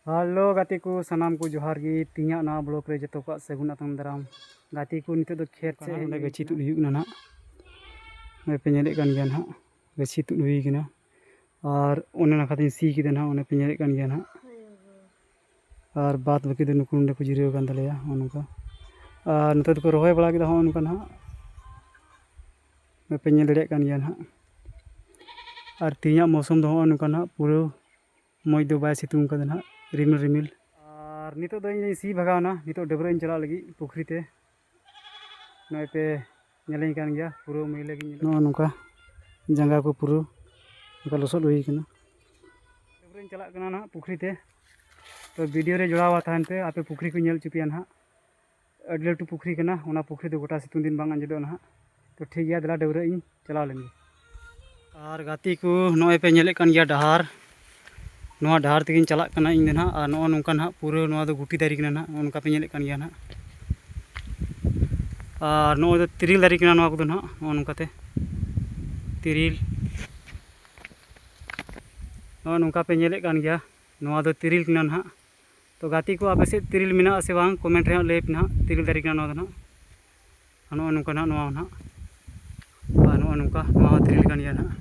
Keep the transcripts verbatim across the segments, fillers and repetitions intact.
Hello ᱜᱟᱛᱮ ᱠᱚ, ᱥᱟᱱᱟᱢ ᱠᱚ ᱡᱚᱦᱟᱨ ᱜᱮ᱾ ᱛᱮᱦᱮᱧᱟᱜ ᱱᱚᱣᱟ ᱵᱞᱚᱜ ᱨᱮ ᱡᱚᱛᱚ ᱠᱚᱣᱟᱜ ᱥᱟᱹᱜᱩᱱ ᱟᱛᱟᱝ ᱫᱟᱨᱟᱢ᱾ ᱜᱟᱛᱮ ᱠᱚ, ᱱᱤᱛᱚᱜ ᱫᱚ ᱠᱷᱮᱛ ᱥᱮᱫ ᱦᱮᱡ ᱦᱩᱭ ᱜᱟᱹᱪᱷᱤ ᱠᱟᱱᱟ᱾ ᱛᱩᱫ ᱦᱩᱭᱩᱜ ᱠᱟᱱᱟ ᱱᱟᱦᱟᱜ᱾ ᱱᱚᱜᱼᱚᱭ ᱯᱮ ᱧᱮᱞᱮᱫ ᱠᱟᱱ ᱜᱮᱭᱟ ᱱᱟᱦᱟᱜ, ᱜᱟᱹᱪᱷᱤ ᱛᱩᱫ ᱦᱩᱭ ᱠᱟᱱᱟ᱾ ᱟᱨ ᱚᱱᱮ ᱱᱟᱠᱷᱟ ᱛᱤᱧ ᱥᱤ ᱠᱮᱫᱟ ᱱᱟᱦᱟᱜ, ᱚᱱᱮ ᱯᱮ ᱧᱮᱞᱮᱫ ᱠᱟᱱ ᱜᱮᱭᱟ ᱱᱟᱦᱟᱜ᱾ ᱟᱨ ᱵᱟᱫ ᱵᱟᱹᱠᱤ ᱫᱚ ᱱᱩᱠᱩ ᱱᱚᱸᱰᱮ ᱠᱚ ᱡᱤᱨᱟᱹᱣ ᱟᱠᱟᱱ ᱛᱟᱞᱮᱭᱟ, ᱱᱚᱜᱼᱚ ᱱᱚᱝᱠᱟ᱾ ᱟᱨ ᱱᱚᱛᱮ ᱫᱚᱠᱚ ᱨᱚᱦᱚᱭ ᱵᱟᱲᱟ ᱠᱮᱫᱟ, ᱱᱚᱜᱼᱚ ᱱᱚᱝᱠᱟ ᱱᱟᱦᱟᱜ᱾ ᱯᱮ ᱧᱮᱞ ᱫᱟᱲᱮᱭᱟᱜ ᱠᱟᱱ ᱜᱮᱭᱟ ᱱᱟᱦᱟᱜ᱾ ᱟᱨ ᱛᱮᱦᱮᱧᱟᱜ ᱢᱳᱥᱩᱢ ᱫᱚ ᱱᱚᱜᱼᱚ ᱱᱚᱝᱠᱟ ᱱᱟᱦᱟᱜ, ᱯᱩᱨᱟᱹ ᱢᱚᱡᱽ ᱫᱚ ᱵᱟᱭ ᱥᱤᱛᱩᱝ ᱠᱟᱫᱟ ᱱᱟᱦᱟᱜ, ᱨᱤᱢᱤᱞ ᱨᱤᱢᱤᱞ᱾ ᱟᱨ ᱱᱤᱛᱚᱜ ᱫᱚ ᱤᱧ ᱥᱤ ᱵᱷᱟᱜᱟᱣᱱᱟ, ᱱᱤᱛᱚᱜ ᱰᱟᱹᱵᱽᱨᱟᱹᱜ ᱤᱧ ᱪᱟᱞᱟᱜ ᱞᱟᱹᱜᱤᱫ ᱯᱩᱠᱷᱨᱤ ᱛᱮ᱾ ᱱᱚᱜᱼᱚᱭ ᱯᱮ ᱧᱮᱞᱤᱧ ᱠᱟᱱ ᱜᱮᱭᱟ, ᱯᱩᱨᱟᱹ ᱢᱟᱹᱭᱞᱟᱹ ᱜᱤᱧ ᱧᱮᱞᱚᱜ᱾ ᱱᱚᱜᱼᱚ ᱱᱚᱝᱠᱟ ᱡᱟᱸᱜᱟ ᱠᱚ ᱯᱩᱨᱟᱹ ᱱᱚᱝᱠᱟ ᱞᱚᱥᱚᱫ ᱦᱩᱭ ᱠᱟᱱᱟ᱾ ᱰᱟᱹᱵᱽᱨᱟᱹᱧ ᱪᱟᱞᱟᱜ ᱠᱟᱱᱟ ᱱᱟᱦᱟᱜ ᱯᱩᱠᱷᱨᱤ ᱛᱮ, ᱛᱚ ᱵᱷᱤᱰᱤᱭᱳ ᱨᱮ ᱡᱚᱲᱟᱣ ᱛᱟᱦᱮᱱ ᱯᱮ, ᱟᱯᱮ ᱯᱩᱠᱷᱨᱤ ᱠᱚᱧ ᱧᱮᱞ ᱦᱚᱪᱚ ᱯᱮᱭᱟ ᱱᱟᱦᱟᱜ᱾ ᱟᱹᱰᱤ ᱞᱟᱹᱴᱩ ᱯᱩᱠᱷᱨᱤ ᱠᱟᱱᱟ, ᱚᱱᱟ ᱯᱩᱠᱷᱨᱤ ᱫᱚ ᱜᱚᱴᱟ ᱥᱤᱛᱩᱝ ᱫᱤᱱ ᱵᱟᱝ ᱟᱸᱡᱮᱫᱚᱜᱼᱟ ᱱᱟᱦᱟᱜ᱾ ᱛᱚ ᱴᱷᱤᱠ ᱜᱮᱭᱟ, ᱫᱮᱞᱟ ᱰᱟᱹᱵᱽᱨᱟᱹᱜ ᱤᱧ ᱪᱟᱞᱟᱣ ᱞᱮᱱ ᱜᱮ᱾ ᱟᱨ ᱜᱟᱛᱮ ᱠᱚ, ᱱᱚᱜᱼᱚᱭ ᱯᱮ ᱧᱮᱞᱮᱫ ᱠᱟᱱ ᱜᱮᱭᱟ ᱰᱟᱦᱟᱨ, ᱱᱚᱣᱟ ᱰᱟᱦᱟᱨ ᱛᱮᱜᱮᱧ ᱪᱟᱞᱟᱜ ᱠᱟᱱᱟ ᱤᱧ ᱫᱚ ᱱᱟᱦᱟᱜ᱾ ᱟᱨ ᱱᱚᱜᱼᱚ ᱱᱚᱝᱠᱟ ᱱᱟᱦᱟᱜ ᱯᱩᱨᱟᱹ ᱱᱚᱣᱟ ᱫᱚ ᱜᱩᱴᱤ ᱫᱟᱨᱮ ᱠᱟᱱᱟ ᱱᱟᱦᱟᱜ, ᱱᱚᱜᱼᱚ ᱱᱚᱝᱠᱟ ᱯᱮ ᱧᱮᱞᱮᱫ ᱠᱟᱱ ᱜᱮᱭᱟ ᱱᱟᱦᱟᱜ᱾ ᱟᱨ ᱱᱚᱜᱼᱚᱭ ᱫᱚ ᱛᱤᱨᱤᱞ ᱫᱟᱨᱮ ᱠᱟᱱᱟ ᱱᱚᱣᱟ ᱠᱚᱫᱚ ᱱᱟᱦᱟᱜ, ᱱᱚᱜᱼᱚ ᱱᱚᱝᱠᱟᱛᱮ ᱛᱤᱨᱤᱞ, ᱱᱚᱜᱼᱚ ᱱᱚᱝᱠᱟ ᱯᱮ ᱧᱮᱞᱮᱫ ᱠᱟᱱ ᱜᱮᱭᱟ, ᱱᱚᱣᱟ ᱫᱚ ᱛᱤᱨᱤᱞ ᱠᱟᱱᱟ ᱱᱟᱦᱟᱜ᱾ ᱛᱚ ᱜᱟᱛᱮ ᱠᱚ, ᱟᱯᱮ ᱥᱮᱫ ᱛᱤᱨᱤᱞ ᱢᱮᱱᱟᱜᱼᱟ ᱥᱮ ᱵᱟᱝ, ᱠᱚᱢᱮᱱᱴ ᱨᱮ ᱦᱟᱸᱜ ᱞᱟᱹᱭ ᱯᱮ ᱱᱟᱦᱟᱜ᱾ ᱛᱤᱨᱤᱞ ᱫᱟᱨᱮ ᱠᱟᱱᱟ ᱱᱚᱣᱟ ᱫᱚ ᱱᱟᱦᱟᱜ, ᱟᱨ ᱱᱚᱜᱼᱚ ᱱᱚᱝᱠᱟ ᱱᱟᱦᱟᱜ ᱱᱚᱣᱟ ᱦᱚᱸ ᱱᱟᱦᱟᱜ, ᱟᱨ ᱱᱚᱜᱼᱚ ᱱᱚᱝᱠᱟ ᱱᱚᱣᱟ ᱦᱚᱸ ᱛᱤᱨᱤᱞ ᱠᱟᱱ ᱜᱮᱭᱟ ᱱᱟᱦᱟᱜ,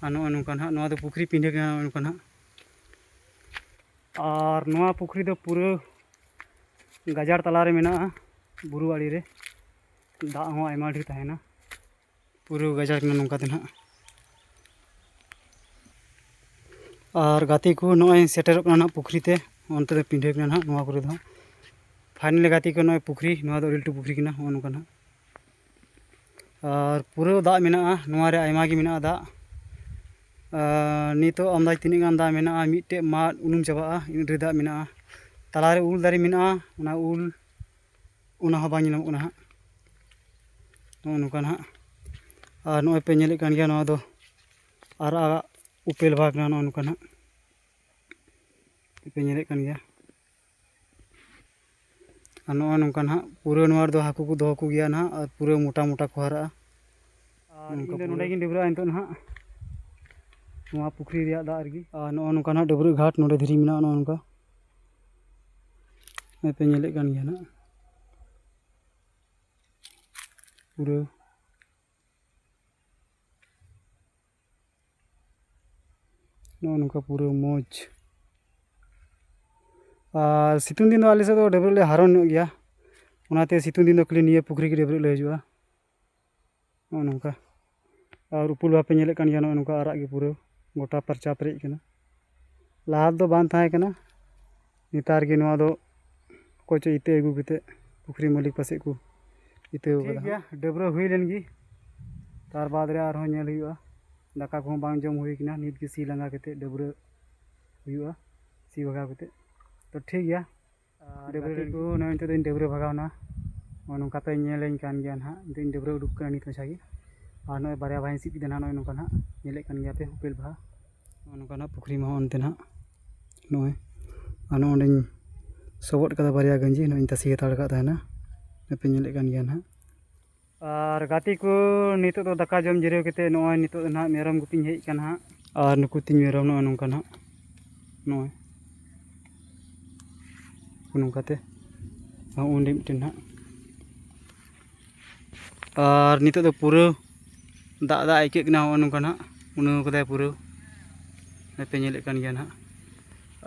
ᱟᱨ ᱱᱚᱜᱼᱚ ᱱᱚᱝᱠᱟ ᱱᱟᱦᱟᱜ ᱱᱚᱣᱟ ᱫᱚ ᱯᱩᱠᱷᱨᱤ ᱯᱤᱸᱰᱟᱹ ᱠᱟᱱᱟ, ᱱᱚᱜᱼᱚ ᱱᱚᱝᱠᱟ ᱱᱟᱦᱟᱜ᱾ ᱟᱨ ᱱᱚᱣᱟ ᱯᱩᱠᱷᱨᱤ ᱫᱚ ᱯᱩᱨᱟᱹ ᱜᱟᱡᱟᱲ ᱛᱟᱞᱟᱨᱮ ᱢᱮᱱᱟᱜᱼᱟ, ᱵᱩᱨᱩ ᱟᱲᱮ ᱨᱮ᱾ ᱫᱟᱜ ᱦᱚᱸ ᱟᱭᱢᱟ ᱰᱷᱮᱨ ᱛᱟᱦᱮᱱᱟ, ᱯᱩᱨᱟᱹ ᱜᱟᱡᱟᱲ ᱠᱟᱱᱟ ᱱᱚᱝᱠᱟ ᱛᱮ ᱱᱟᱦᱟᱜ᱾ ᱟᱨ ᱜᱟᱛᱮ ᱠᱚ, ᱱᱚᱜᱼᱚᱭ ᱥᱮᱴᱮᱨᱚᱜ ᱠᱟᱱᱟ ᱱᱟᱦᱟᱜ ᱯᱩᱠᱷᱨᱤ ᱛᱮ, ᱚᱱᱛᱮ ᱫᱚ ᱯᱤᱸᱰᱟᱹ ᱠᱟᱱᱟ ᱱᱟᱦᱟᱜ ᱱᱚᱣᱟ ᱠᱚᱨᱮ ᱫᱚ ᱦᱟᱸᱜ᱾ ᱯᱷᱟᱭᱱᱟᱞᱤ ᱜᱟᱛᱮ ᱠᱚ, ᱱᱚᱜᱼᱚᱭ ᱯᱩᱠᱷᱨᱤ, ᱱᱚᱣᱟ ᱫᱚ ᱟᱹᱰᱤ ᱞᱟᱹᱴᱩ ᱯᱩᱠᱷᱨᱤ ᱠᱟᱱᱟ, ᱱᱚᱜᱼᱚ ᱱᱚᱝᱠᱟ ᱱᱟᱦᱟᱜ᱾ ᱟᱨ ᱯᱩᱨᱟᱹ ᱫᱟᱜ ᱢᱮᱱᱟᱜᱼᱟ, ᱱᱚᱣᱟ ᱨᱮ ᱟᱭᱢᱟ ᱜᱮ ᱢᱮᱱᱟᱜᱼᱟ ᱫᱟᱜ᱾ ᱟᱨ ᱱᱤᱛᱚᱜ ᱟᱢᱫᱟᱡᱽ ᱛᱤᱱᱟᱹᱜ ᱜᱟᱱ ᱫᱟᱜ ᱢᱮᱱᱟᱜᱼᱟ, ᱢᱤᱫᱴᱮᱡ ᱢᱟᱫ ᱩᱱᱩᱢ ᱪᱟᱵᱟᱜᱼᱟ, ᱤᱱᱟᱹᱜ ᱰᱷᱮᱨ ᱫᱟᱜ ᱢᱮᱱᱟᱜᱼᱟ᱾ ᱛᱟᱞᱟᱨᱮ ᱩᱞ ᱫᱟᱨᱮ ᱢᱮᱱᱟᱜᱼᱟ, ᱚᱱᱟ ᱩᱞ, ᱚᱱᱟ ᱦᱚᱸ ᱵᱟᱝ ᱧᱮᱞᱚᱜ ᱠᱟᱱᱟ ᱦᱟᱸᱜ, ᱱᱚᱜᱼᱚ ᱱᱚᱝᱠᱟ ᱱᱟᱦᱟᱜ᱾ ᱟᱨ ᱱᱚᱜᱼᱚᱭ ᱯᱮ ᱧᱮᱞᱮᱫ ᱠᱟᱱ ᱜᱮᱭᱟ, ᱱᱚᱣᱟ ᱫᱚ ᱟᱨᱟᱜ ᱟᱨᱟᱜ ᱩᱯᱮᱞ ᱵᱟᱦᱟ ᱠᱟᱱᱟ, ᱱᱚᱜᱼᱚ ᱱᱚᱝᱠᱟ ᱱᱟᱦᱟᱜ ᱯᱮ ᱧᱮᱞᱮᱫ ᱠᱟᱱ ᱜᱮᱭᱟ᱾ ᱟᱨ ᱱᱚᱜᱼᱚ ᱱᱚᱝᱠᱟ ᱱᱟᱦᱟᱜ ᱯᱩᱨᱟᱹ ᱱᱚᱣᱟ ᱨᱮᱫᱚ ᱦᱟᱹᱠᱩ ᱠᱚ ᱫᱚᱦᱚ ᱠᱚᱜᱮᱭᱟ ᱱᱟᱦᱟᱜ, ᱟᱨ ᱯᱩᱨᱟᱹ ᱢᱚᱴᱟ ᱢᱚᱴᱟ ᱠᱚ ᱦᱟᱨᱟᱜᱼᱟ᱾ ᱟᱨ ᱱᱚᱝᱠᱟ ᱤᱧ ᱫᱚ ᱯᱩᱨᱟᱹ ᱱᱚᱸᱰᱮ ᱜᱤᱧ ᱰᱟᱹᱵᱽᱨᱟᱹᱜᱼᱟ ᱱᱤᱛᱚᱜ ᱱᱟᱦᱟᱜ᱾ ᱱᱚᱣᱟ ᱯᱩᱠᱷᱨᱤ ᱨᱮᱭᱟᱜ ᱫᱟᱜ ᱨᱮᱜᱮ᱾ ᱟᱨ ᱱᱚᱜᱼᱚ ᱱᱚᱝᱠᱟ ᱱᱟᱦᱟᱜ ᱰᱟᱹᱵᱽᱨᱟᱹᱜ ᱜᱷᱟᱴ, ᱱᱚᱰᱮ ᱫᱷᱤᱨᱤ ᱢᱮᱱᱟᱜᱼᱟ, ᱱᱚᱜᱼᱚ ᱱᱚᱝᱠᱟ ᱯᱮ ᱧᱮᱞᱮᱫ ᱠᱟᱱ ᱜᱮᱭᱟ ᱱᱟᱦᱟᱜ ᱯᱩᱨᱟᱹ᱾ ᱱᱚᱜᱼᱚ ᱱᱚᱝᱠᱟ ᱯᱩᱨᱟᱹ ᱢᱚᱡᱽ᱾ ᱟᱨ ᱥᱤᱛᱩᱝ ᱫᱤᱱ ᱫᱚ ᱟᱞᱮ ᱥᱮᱫ ᱫᱚ ᱰᱟᱹᱵᱽᱨᱟᱹᱜ ᱞᱮ ᱦᱟᱨᱚᱱ ᱧᱚᱜ ᱜᱮᱭᱟ, ᱚᱱᱟᱛᱮ ᱥᱤᱛᱩᱝ ᱫᱤᱱ ᱫᱚ ᱠᱷᱟᱹᱞᱤ ᱱᱤᱭᱟᱹ ᱯᱩᱠᱷᱨᱤ ᱜᱮ ᱰᱟᱹᱵᱽᱨᱟᱹᱜ ᱞᱮ ᱦᱤᱡᱩᱜᱼᱟ᱾ ᱱᱚᱜᱼᱚ ᱱᱚᱝᱠᱟ᱾ ᱟᱨ ᱩᱯᱩᱞ ᱵᱟᱯᱮ ᱧᱮᱞᱮᱫ ᱠᱟᱱ ᱜᱮᱭᱟ, ᱱᱚᱜᱼᱚ ᱱᱚᱝᱠᱟ ᱟᱨᱟᱜ ᱜᱮ ᱯᱩᱨᱟᱹ ᱜᱚᱴᱟ ᱯᱟᱨᱪᱟ ᱯᱮᱨᱮᱡ ᱠᱟᱱᱟ᱾ ᱞᱟᱦᱟ ᱫᱚ ᱵᱟᱝ ᱛᱟᱦᱮᱸ ᱠᱟᱱᱟ, ᱱᱮᱛᱟᱨ ᱜᱮ ᱱᱚᱣᱟ ᱫᱚ ᱚᱠᱚᱭ ᱪᱚ ᱤᱛᱟᱹ ᱟᱹᱜᱩ ᱠᱟᱛᱮᱫ ᱯᱩᱠᱷᱨᱤ ᱢᱟᱹᱞᱤᱠ ᱯᱟᱥᱮᱡ ᱠᱚ ᱤᱛᱟᱹ ᱴᱷᱤᱠ ᱟᱠᱟᱫᱟ ᱜᱮᱭᱟ, ᱦᱟᱸᱜ᱾ ᱰᱟᱹᱵᱽᱨᱟᱹ ᱦᱩᱭ ᱞᱮᱱ ᱜᱮ, ᱛᱟᱨ ᱵᱟᱫᱽ ᱨᱮ ᱟᱨᱦᱚᱸ ᱧᱮᱞ ᱦᱩᱭᱩᱜᱼᱟ᱾ ᱫᱟᱠᱟ ᱠᱚᱦᱚᱸ ᱵᱟᱝ ᱡᱚᱢ ᱦᱩᱭ ᱠᱟᱱᱟ, ᱱᱤᱛ ᱜᱮ ᱥᱤ ᱞᱟᱸᱜᱟ ᱠᱟᱛᱮᱫ ᱰᱟᱹᱵᱽᱨᱟᱹ ᱦᱩᱭᱩᱜᱼᱟ, ᱥᱤ ᱵᱷᱟᱜᱟᱣ ᱠᱟᱛᱮᱫ᱾ ᱛᱚ ᱴᱷᱤᱠ ᱜᱮᱭᱟ, ᱟᱨ ᱰᱟᱹᱵᱽᱨᱟᱹ ᱜᱟᱛᱮ ᱞᱮᱱ ᱠᱚ, ᱱᱚᱜᱼᱚᱭ ᱱᱤᱛᱚᱜ ᱫᱚᱧ ᱰᱟᱹᱵᱽᱨᱟᱹ ᱵᱷᱟᱜᱟᱣ ᱱᱟ᱾ ᱱᱚᱜᱼᱚᱭ ᱱᱚᱝᱠᱟ ᱯᱮ ᱧᱮᱞᱮᱧ ᱠᱟᱱ ᱜᱮᱭᱟ ᱱᱟᱦᱟᱜ, ᱱᱤᱛᱚᱜ ᱤᱧ ᱰᱟᱹᱵᱽᱨᱟᱹ ᱩᱰᱩᱠ ᱠᱟᱱᱟ ᱱᱤᱛ ᱢᱟᱪᱷᱟ ᱜᱮ᱾ ᱟᱨ ᱱᱚᱜᱼᱚᱭ ᱵᱟᱨᱭᱟ ᱵᱟᱦᱟᱧ ᱥᱤᱫ ᱠᱮᱫᱟ ᱱᱟᱦᱟᱜ, ᱱᱚᱜᱼᱚᱭ ᱱᱚᱝᱠᱟ ᱱᱟᱦᱟᱜ ᱧᱮᱞᱮᱫ ᱠᱟᱱ ᱜᱮᱭᱟ ᱯᱮ ᱩᱯᱮᱞ ᱵᱟᱦᱟ᱾ ᱱᱚᱜᱼᱚ ᱱᱚᱝᱠᱟ ᱱᱟᱦᱟᱜ ᱯᱩᱠᱷᱨᱤ ᱢᱟ ᱚᱱᱛᱮ ᱱᱟᱦᱟᱜ ᱱᱚᱜᱼᱚᱭ, ᱟᱨ ᱱᱚᱜᱼᱚᱭ ᱚᱸᱰᱮᱧ ᱥᱚᱵᱚᱫ ᱠᱟᱫᱟ ᱵᱟᱨᱭᱟ ᱜᱟᱹᱧᱡᱤ, ᱱᱚᱜᱼᱚᱭ ᱤᱧ ᱛᱟᱥᱮ ᱦᱟᱛᱟᱲ ᱠᱟᱫ ᱛᱟᱦᱮᱱᱟ, ᱱᱚᱜᱼᱚᱭ ᱯᱮ ᱧᱮᱞᱮᱫ ᱠᱟᱱ ᱜᱮᱭᱟ ᱱᱟᱦᱟᱜ᱾ ᱟᱨ ᱜᱟᱛᱮ ᱠᱚ, ᱱᱤᱛᱚᱜ ᱫᱚ ᱫᱟᱠᱟ ᱡᱚᱢ ᱡᱤᱨᱟᱹᱣ ᱠᱟᱛᱮᱫ ᱱᱚᱜᱼᱚᱭ ᱱᱤᱛᱚᱜ ᱫᱚ ᱱᱟᱦᱟᱜ ᱢᱮᱨᱚᱢ ᱜᱩᱯᱤᱧ ᱦᱮᱡ ᱟᱠᱟᱱᱟ ᱦᱟᱸᱜ᱾ ᱟᱨ ᱱᱩᱠᱩ ᱛᱤᱧ ᱢᱮᱨᱚᱢ ᱱᱚᱜᱼᱚᱭ ᱱᱚᱝᱠᱟ ᱱᱟᱦᱟᱜ, ᱱᱚᱜᱼᱚᱭ ᱱᱚᱝᱠᱟᱛᱮ ᱦᱚᱸ ᱚᱸᱰᱮ ᱢᱤᱫᱴᱮᱱ ᱱᱟᱦᱟᱜ᱾ ᱟᱨ ᱱᱤᱛᱚᱜ ᱫᱚ ᱯᱩᱨᱟᱹ ᱫᱟᱜ ᱫᱟᱜ ᱟᱹᱭᱠᱟᱹᱜ ᱠᱟᱱᱟ, ᱱᱚᱜᱼᱚ ᱱᱚᱝᱠᱟ ᱱᱟᱦᱟᱜ ᱩᱱᱟᱹᱣ ᱠᱟᱫᱟᱭ ᱯᱩᱨᱟᱹ, ᱯᱮ ᱧᱮᱞᱮᱫ ᱠᱟᱱ ᱜᱮᱭᱟ ᱱᱟᱦᱟᱜ᱾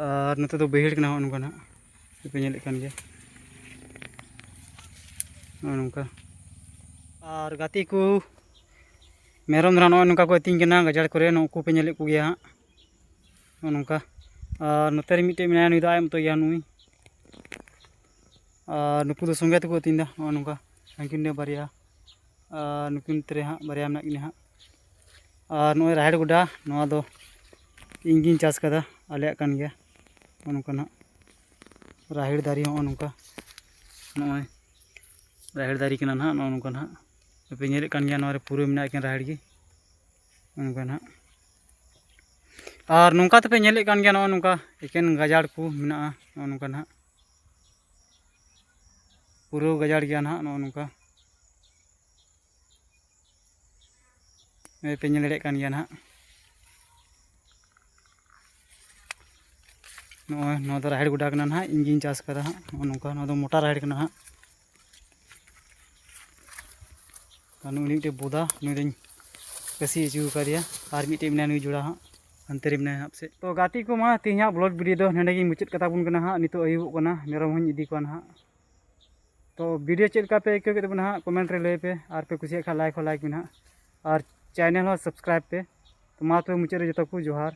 ᱟᱨ ᱱᱚᱛᱮ ᱫᱚ ᱵᱟᱹᱭᱦᱟᱹᱲ ᱠᱟᱱᱟ, ᱱᱚᱜᱼᱚ ᱱᱚᱝᱠᱟ ᱱᱟᱦᱟᱜ᱾ ᱯᱮ ᱧᱮᱞᱮᱫ ᱠᱟᱱ ᱜᱮᱭᱟ, ᱱᱚᱜᱼᱚ ᱱᱚᱝᱠᱟ᱾ ᱟᱨ ᱜᱟᱛᱮ ᱠᱚ, ᱢᱮᱨᱚᱢ ᱫᱚ ᱱᱟᱦᱟᱜ ᱱᱚᱜᱼᱚᱭ ᱱᱚᱝᱠᱟ ᱠᱚ ᱟᱹᱛᱤᱧ ᱠᱟᱱᱟ ᱜᱟᱡᱟᱲ ᱠᱚᱨᱮ, ᱱᱩᱠᱩ ᱯᱮ ᱧᱮᱞᱮᱫ ᱠᱚᱜᱮᱭᱟ ᱦᱟᱸᱜ, ᱱᱚᱜᱼᱚ ᱱᱚᱝᱠᱟ᱾ ᱟᱨ ᱱᱚᱛᱮ ᱨᱮ ᱢᱤᱫᱴᱮᱡ ᱢᱮᱱᱟᱭᱟ, ᱱᱩᱭ ᱫᱚ ᱟᱡ ᱢᱚᱛᱚ ᱜᱮᱭᱟ ᱱᱩᱭ᱾ ᱟᱨ ᱱᱩᱠᱩ ᱫᱚ ᱥᱚᱸᱜᱮ ᱛᱮᱠᱚ ᱟᱹᱛᱤᱧ ᱮᱫᱟ, ᱱᱚᱜᱼᱚ ᱱᱚᱝᱠᱟ᱾ ᱦᱟᱹᱱᱠᱤᱱ ᱫᱚ ᱵᱟᱨᱭᱟ, ᱟᱨ ᱱᱩᱠᱤᱱ ᱛᱮᱨᱮ ᱦᱟᱸᱜ ᱵᱟᱨᱭᱟ ᱢᱮᱱᱟᱜ ᱠᱤᱱᱟ ᱦᱟᱸᱜ᱾ ᱟᱨ ᱱᱚᱜᱼᱚᱭ ᱨᱟᱦᱮᱲ ᱜᱚᱰᱟ, ᱱᱚᱣᱟ ᱫᱚ ᱤᱧ ᱜᱤᱧ ᱪᱟᱥ ᱠᱟᱫᱟ, ᱟᱞᱮᱭᱟᱜ ᱠᱟᱱ ᱜᱮᱭᱟ᱾ ᱱᱚᱜᱼᱚ ᱱᱚᱝᱠᱟ ᱱᱟᱦᱟᱜ ᱨᱟᱦᱮᱲ ᱫᱟᱨᱮ, ᱱᱚᱜᱼᱚ ᱱᱚᱝᱠᱟ, ᱱᱚᱜᱼᱚᱭ ᱨᱟᱦᱮᱲ ᱫᱟᱨᱮ ᱠᱟᱱᱟ ᱱᱟᱦᱟᱜ, ᱱᱚᱜᱼᱚ ᱱᱚᱝᱠᱟ ᱱᱟᱦᱟᱜ᱾ ᱟᱯᱮ ᱧᱮᱞᱮᱫ ᱠᱟᱱ ᱜᱮᱭᱟ, ᱱᱚᱣᱟ ᱨᱮ ᱯᱩᱨᱟᱹ ᱢᱮᱱᱟᱜ ᱮᱠᱮᱱ ᱨᱟᱦᱮᱲ ᱜᱮ, ᱱᱚᱜᱼᱚ ᱱᱚᱝᱠᱟ ᱱᱟᱦᱟᱜ᱾ ᱟᱨ ᱱᱚᱝᱠᱟ ᱛᱮᱯᱮ ᱧᱮᱞᱮᱫ ᱠᱟᱱ ᱜᱮᱭᱟ, ᱱᱚᱜᱼᱚ ᱱᱚᱝᱠᱟ ᱮᱠᱮᱱ ᱜᱟᱡᱟᱲ ᱠᱚ ᱢᱮᱱᱟᱜᱼᱟ, ᱱᱚᱜᱼᱚ ᱱᱚᱝᱠᱟ ᱱᱟᱦᱟᱜ᱾ ᱯᱩᱨᱟᱹ ᱜᱟᱡᱟᱲ ᱜᱮᱭᱟ ᱱᱟᱦᱟᱜ, ᱱᱚᱜᱼᱚ ᱱᱚᱝᱠᱟ᱾ ᱱᱚᱜᱼᱚᱭ ᱯᱮ ᱧᱮᱞ ᱫᱟᱲᱮᱭᱟᱜ ᱠᱟᱱ ᱜᱮᱭᱟ ᱱᱟᱦᱟᱜ᱾ ᱱᱚᱜᱼᱚᱭ ᱱᱚᱣᱟ ᱫᱚ ᱨᱟᱦᱮᱲ ᱜᱚᱰᱟ ᱠᱟᱱᱟ ᱱᱟᱦᱟᱜ, ᱤᱧ ᱜᱤᱧ ᱪᱟᱥ ᱠᱟᱫᱟ ᱦᱟᱸᱜ᱾ ᱱᱚᱜᱼᱚ ᱱᱚᱝᱠᱟ, ᱱᱚᱣᱟ ᱫᱚ ᱢᱚᱴᱟ ᱨᱟᱦᱮᱲ ᱠᱟᱱᱟ ᱦᱟᱸᱜ᱾ ᱟᱨ ᱱᱩᱭ ᱢᱤᱫᱴᱮᱡ ᱵᱚᱫᱟ, ᱱᱩᱭ ᱫᱚᱧ ᱠᱟᱹᱥᱤ ᱦᱚᱪᱚ ᱟᱠᱟᱫᱮᱭᱟ᱾ ᱟᱨ ᱢᱤᱫᱴᱮᱡ ᱢᱮᱱᱟᱭᱟ ᱱᱩᱭ ᱡᱚᱲᱟ ᱦᱟᱸᱜ, ᱦᱟᱱᱛᱮ ᱨᱮ ᱢᱮᱱᱟᱭᱟ ᱦᱟᱸᱜ ᱯᱟᱥᱮᱡ᱾ ᱛᱚ ᱜᱟᱛᱮ ᱠᱚ, ᱢᱟ ᱛᱮᱦᱮᱧᱟᱜ vlog video ᱫᱚ ᱱᱚᱸᱰᱮ ᱜᱤᱧ ᱢᱩᱪᱟᱹᱫ ᱠᱟᱛᱟ ᱵᱚᱱ ᱠᱟᱱᱟ ᱦᱟᱸᱜ᱾ ᱱᱤᱛᱚᱜ ᱟᱹᱭᱩᱵᱚᱜ ᱠᱟᱱᱟ, ᱢᱮᱨᱚᱢ ᱦᱚᱸᱧ ᱤᱫᱤ ᱠᱚᱣᱟ ᱱᱟᱦᱟᱜ᱾ ᱛᱚ video ᱪᱮᱫ ᱞᱮᱠᱟ ᱯᱮ ᱟᱹᱭᱠᱟᱹᱣ ᱠᱮᱫ ᱛᱟᱵᱚᱱᱟ ᱦᱟᱸᱜ, comment ᱨᱮ ᱞᱟᱹᱭ ᱯᱮ᱾ ᱟᱨ ᱯᱮ ᱠᱩᱥᱤᱭᱟᱜ ᱠᱷᱟᱱ like ᱦᱚᱸ like ᱯᱮ ᱱᱟᱦᱟᱜ, ᱟᱨ channel ᱦᱚᱸ subscribe ᱯᱮ᱾ ᱛᱚ ᱢᱟ ᱛᱚᱵᱮ ᱢᱩᱪᱟᱹᱫ ᱨᱮ ᱡᱚᱛᱚ ᱠᱚ ᱡᱚᱦᱟᱨ᱾